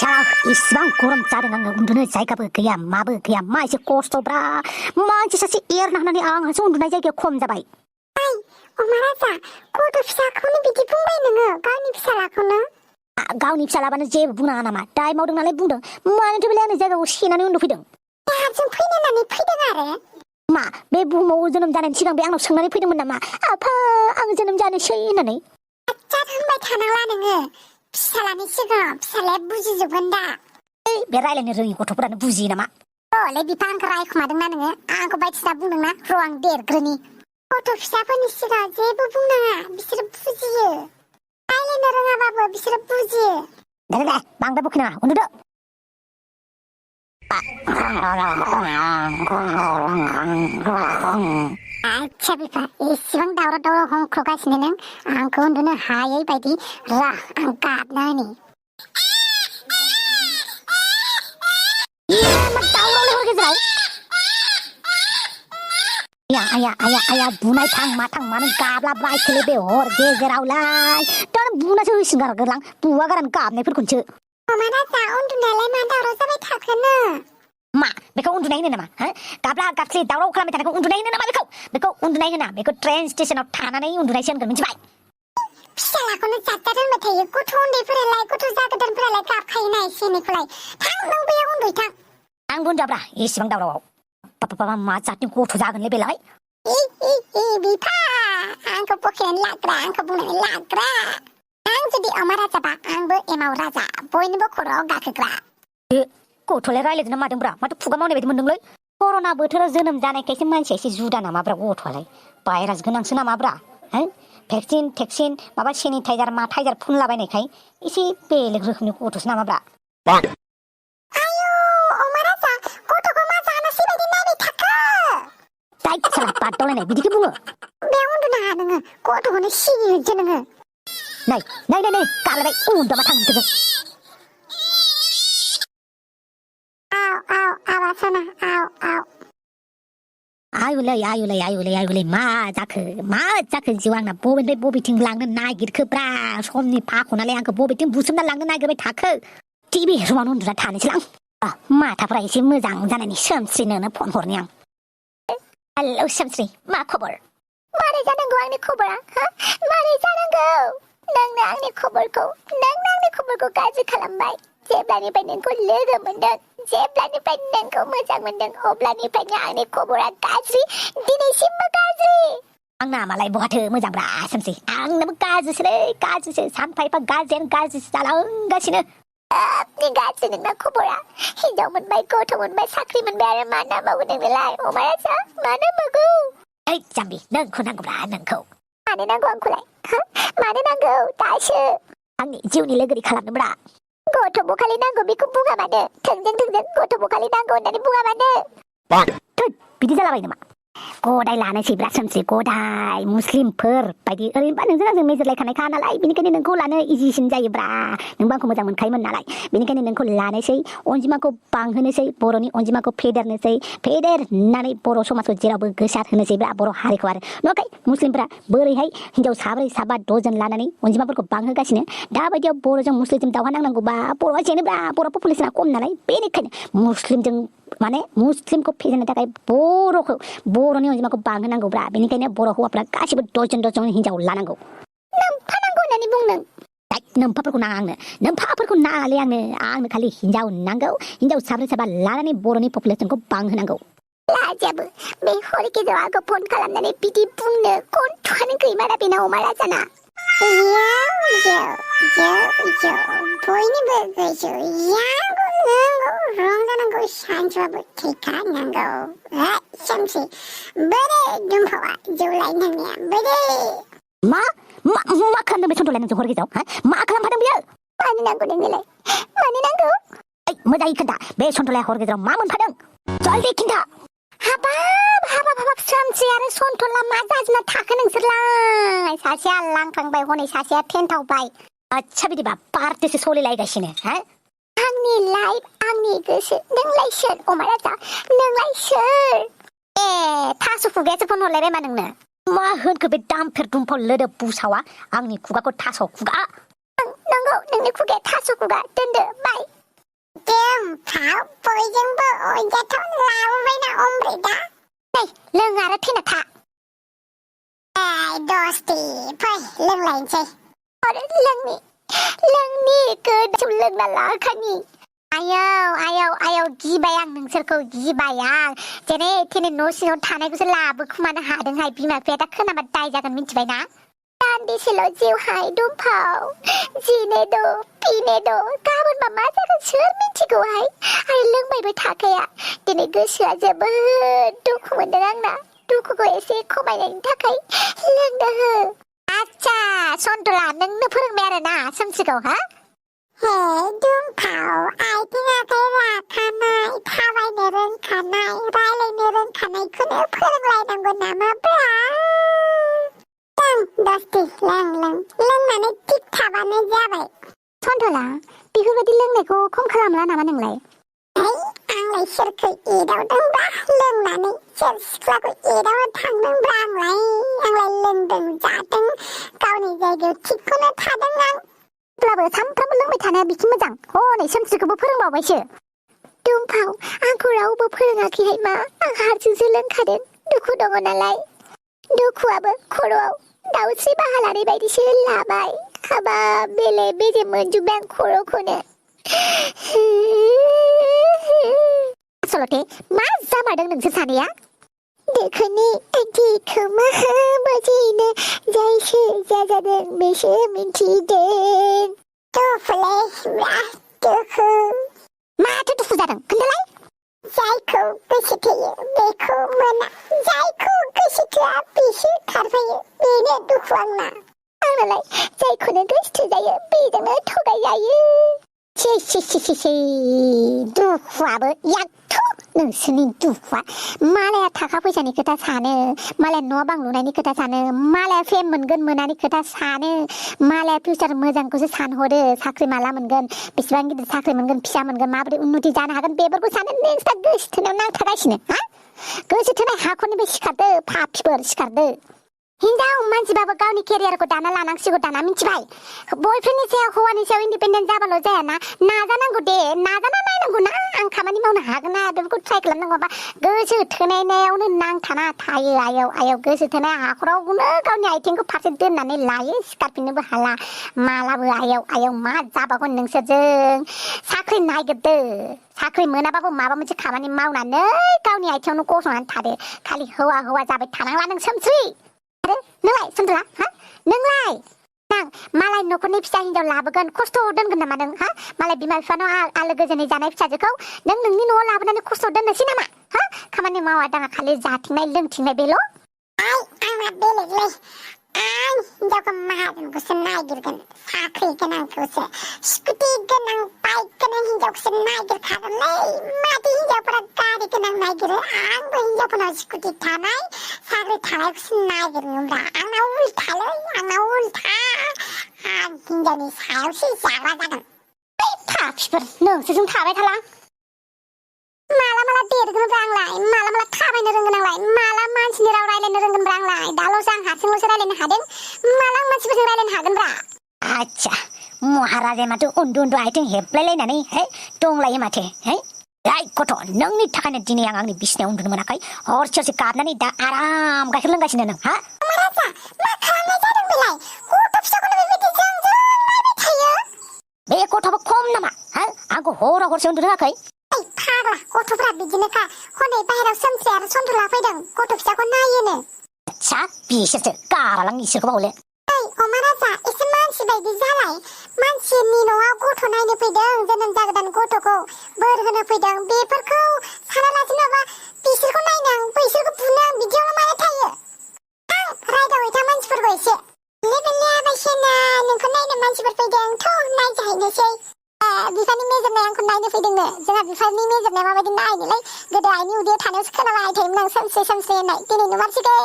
자, 이시방 고름 자르는 운두는 자이가브 그야 마브 그야 마이시 고스토브라 마이시 사시 이어나나니 앙하서 운두나 자이가 콤자바이 어마라자 고도 피사코는 비디 붕바이는 가니 피사라코는 가운이 피살라바는 제부 부나 하나마 다이 모든 날에 부등 마는 트빌레는 제가 시나니 운두 휘등 야좀 푸이는 푸이등하래 마 매부 모으즈는 자는 지강 배양로 성난이 휘등은 나마 아파 앙즈는 자는 시나니 아짜 정말 다나라는 피살라니 시가 피살레 부지즈 본다 베라일레니 르이 고토브라는 부지나마 레비 방크라이 쿠마등 나는 아고 바이치다 부능나 로앙 데르 그러니 고도 피사코니 시가 제부 부능아 미스르 부지유 아일레너르나 바보 미스르 부지유 네네네 망다부키나 오늘도 아차비파 이 시방 다우로 홍크로 가시는 그 운두는 하예이 바이디 라 안까 나니 막 따오라고 그러겠지라 아야 bunai thang maning kabla bai kelebe hor ge geraulai dan buna se singar gerlang buwa garan kap ne pur kunche 어마나자 운두날래 만다로 서베 타크는 ma beko undunai ne ma ha kabla kapsi dawro khla me ta ko undunai ne ma beko undunai ne na beko train station of thana nei undunai sian kan minchi bai 피살라고는 짝짝을 못해 입고 좋은데 프레라이 고투 자그들 프레라이 깝카이나 이시니 프라이 당능 비야 운두 당 ang bun jabra i sibang dawro papa ma chatni ko thu jagan le belai 이 비파 앙코 포케는 라그라 앙코 부는 라그라 앙주디 어마라자 바 앙부 에마우라자 보이는 거 코로 가크그라 ko thole rai le dina ma dang bra ma to phuga maune bedi mundung lai corona bothora जोनोम जानाय खायसे मानसि एसे जुदा नामा ब्रा गथ'आलाय virus गोनांसो नामा ब्रा हो भेक्सिन माबा सेनिटाइजार मा टाइजार फुनलाबायनायखाय एसे बेलेग रोखोमनि गथ'सो नामा ब्रा 아유 어마라자 고토고 마자 하나 시베디 나비 타크 다이 살아 빠떨래네 비디게 부어 매운두나 하능은 고토고는 시기를 지능은 나이 까라바이 운다마 탕뜨거 아우 아와서나 아우 아유래 마 자크 지왕나 보벤데 보비팅 랑는 나기르크 브라 솜니 파코나래 안그 보비팅 무슨 날 랑는 나기르 타크 TV 로만 운드라 타니실랑 마 타브라 이시 무장 자나니 섬스리는 폰 호르냥 알로 섬스리 마 코볼 말해자는 거 아니 코볼아 말해자는 거 낭나 아니 코볼고 낭나 아니 코볼고까지 칼람바이 제블라니 뺏는 거 레그문등 제블라니 뺏는 거 무장문등 오블라니 뺏냐 아니 코볼아까지 니네 신마까지 앙나 말라이 보하트 무장브라 섬스리 앙나 까즈스레 상파이파 가젠 살아응가시는 네가 쓰는 나 코볼아 희정문 말 고통문 말 사크리문 말을 만나 먹는 날 오마라자 만나 먹어 에이 잠비 넌코 난거브라 넌코 많이 난거 안쿠라이 많이 난거 다시 앙니 지훈이 레그리 칼람는브라 고토보칼리 난거 미쿠 부가마네 등등 고토보칼리 난거 나니 부가마네 비디 잘라바이나마 고다이 라나시 브라 섬스리 고다이 무슬림फोर बायदि ओरैनोबा नोंजों आंजों मेजरलायखानायखा नालाय बेनिखायनो नोंखौ लानो इजिसिन जायोब्रा नोंबो आंखौ मोजां मोनखायोमोन नालाय बेनिखायनो नोंखौ लानोसै अनजिमाखौ बांहोनोसै बर'नि अनजिमाखौ फेदेरनानै बर' समाजखौ जेरावबो गोसार होनोसैब्रा बर' हारिखौ आरो नङाखै मुस्लिमफोरा बोरैहाय हिनजाव साब्रै साबा द'जन लानानै अनजिमाफोरखौ बांहोगासिनो दाबायदियाव बर'जों मुस्लिमजों दावहा नांनांगौबा बर'आ जेनोब्रा बर' पपुलेसना खम नालाय बेनिखायनो मुस्लिमखौ फेजेननो थाखाय बर'नि अनजिमाखौ बांहोनांगौब्रा बेनिखायनो बर' हौवाफ्रा गासिबो दजन हिनजाव लानांगौ नोमफानांगौ होननानै बुंदों नोमफाफोरखौ नाङा नोमफाफोरखौ नाङालै आंनो खालि हिनजाव नांगौ हिनजाव साब्रै साबा लानानै बर'नि पपुलेसनखौ बांहोनांगौ लाजाबो बे हर गेजेराव आंखौ फन खालामनानै बिदि बुंनो गन्थ'आनो गैमारा बेना अमाराजाना बयनिबो गोजौयाव रंजानांगौ सानजुआबो थैखा नांगौ समसि बोरै दुमफावा जौ लायनांनाया बोरै मा खालामदों बे सन्थ' लायनांजों हर गेजेराव मा खालामफादों बियो मानो नांगौ नोंनोलाय मानो नांगौ मोजाङै खोन्था बे सन्थ'लाया हर गेजेराव मा मोनफादों जल्दि खिन्था हाबाब समसि आरो सन्थ'ला मा जाजोबना थाखो नोंसोरलाय सासेया लांखांबाय हनै सासेया टेन्थावबाय आच्छा बिदिबा पार्टिसो सोलिलायगासिनो आंनि लाइफ आंनि गोसो नोंलाय सोर अमाराजा नोंलाय सोर थास' खुगायासो फन हरलायबाय मा नोंनो मा होनखो बे दामफेर दुमफाव लोदोब बुसावा आंनि खुगाखौ थास' खुगा नंगौ नोंनि खुगाया थास' खुगा दोनदो बाय जोंफ्राव बयजोंबो अनजाथाव लाबोबायना अमृता लों आरो थैना था दस्ति फै लोंलायनोसै आरो लोंनि गोदाव लोंना लाखानि आयौ गिबाय आं नोंसोरखौ गिबाय आं जेने थेने न' सिङाव थानायखौसो लाबोखुमानो हादोंहाय बिमा बिफाया दा खोनाबा दाय जागोन मिथिबायना दान्दिसेल' जिउहाय दुमफाव जिनेद' पिनेद' गाबोनबा मा जागोन सोर मिथिगौहाय आरो लोंबायबो थाखाया दिनै गोसोआ जोबोद दुखु मोनदों आंना दुखुखौ एसे खमायनायनि थाखाय लोंनो हो आच्छा सन्तला नोंनो फोरोंबाय आरो ना सोमसिखौ हा हे दुमफाव आथिं आखाइ राखानाय थाबायनो रोंखानाय रायलायनो रोंखानायखौनो फोरोंलायनांगौ नामाब्रा दस्ति लोंनानै थिग थाबानो जाबाय सन्तला बेफोरबायदि लोंनायखौ खम खालामला नामा नोंलाय आंलाय सोरखौ एदावदोंबा लोंनानै सोर सिख्लाखौ एदावनो थांदोंब्रा आंलाय लोंदों जादों गावनि जायगायाव थिगखौनो थादों आं अब्लाबो सानफ्रामबो लोंबाय थानाया बिखि मोजां हनै सोमस्रिखौबो फोरोंबावबायसो दुमफाव आंखौ रावबो फोरोङाखैहाय मा आं हारसिंसो लोंखादों दुखु दङ नालाय दुखुआबो खर'आव दाउस्रि बाहा लानाय बायदिसो लाबाय हाबाब बेले बेजे मोनजोब्बाय आं खर'खौनो आसलथे मा जामारदों नोंसोर सानैया देखो मा बुजिनो जायसो जाजादों बेसो मिन्थिदों दुखु माथो दुखु जादों खोन्थालाय जायखौ गोसो थोयो बेखौ मोना जायखौ गोसो थोआ बेसो खारफायो बेनो दुखु आंनालाय जायखौनो गोसो थोजायो बेजोंनो थगायजायो दुखुआबो याथ' नोंसोरनि दुखुआ मालाया थाखा फैसानि खोथा सानो मालाया न' बां लुनायनि खोथा सानो मालाया फेम मोनगोन मोनानि खोथा सानो मालाया फिउचार मोजांखौसो सानहरो साख्रि माला मोनगोन बेसेबां गिदिर साख्रि मोनगोन फिसा मोनगोन माबोरै उन्नति जानो हागोन बेफोरखौ सानो नोंस्रा गोसो थोनायाव नांथागासिनो हा गोसो थोनाय हाखरनिफ्राय सिखारदो पापिफोर सिखारदो हिनजाव मानसिबाबो गावनि केरियारखौ दाना लानांसिगौ दाना मिथिबाय बयफ्रेन्डनि सायाव हौवानि सायाव इन्डिपेन्डेन्ट जाबाल' जायाना नाजानांगौ दे नाजाना नायनांगौ ना आं खामानि मावनो हागोन ना बेफोरखौ ट्राइ खालामनांगौ बा गोसो थोनायावनो नांथाना थायो आयौ गोसो थोनाय हाखरावनो गावनि आथिंखौ फारसे दोननानै लायो सिखारफिननोबो हाला मालाबो आयौ मा जाबावगोन नोंसोरजों साख्रि नागिरदो साख्रि मोनाबाबो माबा मोनसे खामानि मावनानै गावनि आथिङावनो गसंनानै थादो खालि हौवा जाबाय थानांला नों सोमस्रि आरो नोंलाय सन्तला हा नोंलाय मालाय न'खरनि फिसा हिनजाव लाबोगोन खस्थ' दोनगोन नामा नों हा मालाय बिमा बिफानाव आलो गोजोनै जानाय फिसाजोखौ नों नोंनि न'आव लाबोनानै खस्थ' दोननोसै नामा हा खामानि मावा दाङा खालि जाथिंनाय लोंथिंनाय बेल' आंना बेलेगलै आं हिनजावखौ माहाजोनखौसो नागिरगोन साख्रि गोनांखौसो स्कुटि गोनां बाइक गोनां हिनजावखौसो नागिरखागोनलै माथो हिनजावफोरा गारि गोनां नागिरो आंबो हिनजावफोरनाव स्कुटि थानाय साख्रि थानायखौसो नागिरगोनब्रा आंना उल्था आं हिनजावनि सायावसो जाग्रा जागोन पापिफोर नोंसोरजों थाबाय थाला माला देरगोनब्रा आंलाय माला थाबायनो रोंगोन आंलाय माला मानसिनि राव रायलायनो रोंगोनब्रा आंलाय दाल'सो आं हारसिंल'सो रायलायनो हादों माला आं मानसिफोरजों रायलायनो हागोनब्रा आच्छा महाराजाया माथो उन्दु आथिं हेबलायलायनानै दंलायो माथो गथ' नोंनि थाखायनो दिनै आं आंनि बिसिनायाव उन्दुनो मोनाखै हरसे गाबनानै दा आराम गाइखेर लोंगासिनो नों हा महाराजा मा खालामनाय जादों बेलाय गथ' फिसाखौनो बेबायदि जों नायबाय थायो बे गथ'आबो खम नामा आंखौ हरसे उन्दुनो होआखै फाग्ला गथ'फ्रा बिदिनोखा हनै बाहेराव सोमस्रि आरो सन्तला फैदों गथ' फिसाखौ नायोनो आच्छा बिसोरसो गारालां इसोरखौ बावले महाराजा एसे मानसि बायदि जालाय मानसिनि न'आव गथ' नायनो फैदों जोनोम जागोदान गथ'खौ बोर होनो फैदों बेफोरखौ सानालासिनो बा बिसोरखौ नायनो आं बैसोरखौ बुनो आं बिदियावल' मानो थायो आं रायदावै था मानसिफोरखौ एसे लेबेलनि आबायसेना नोंखौ नायनो मानसिफोर फैदों थ' नायजाहैनोसै बिफानि मेजरनाय आंखौ नायनो फैदोंनो जोंहा बिफानि मेजरनाया माबायदि नायनोलाय गोदो आइनि उदैयाव थानायावसो खोनाबाय थायोमोन आं सोमस्रि होननाय दिनै नुमारसिगोन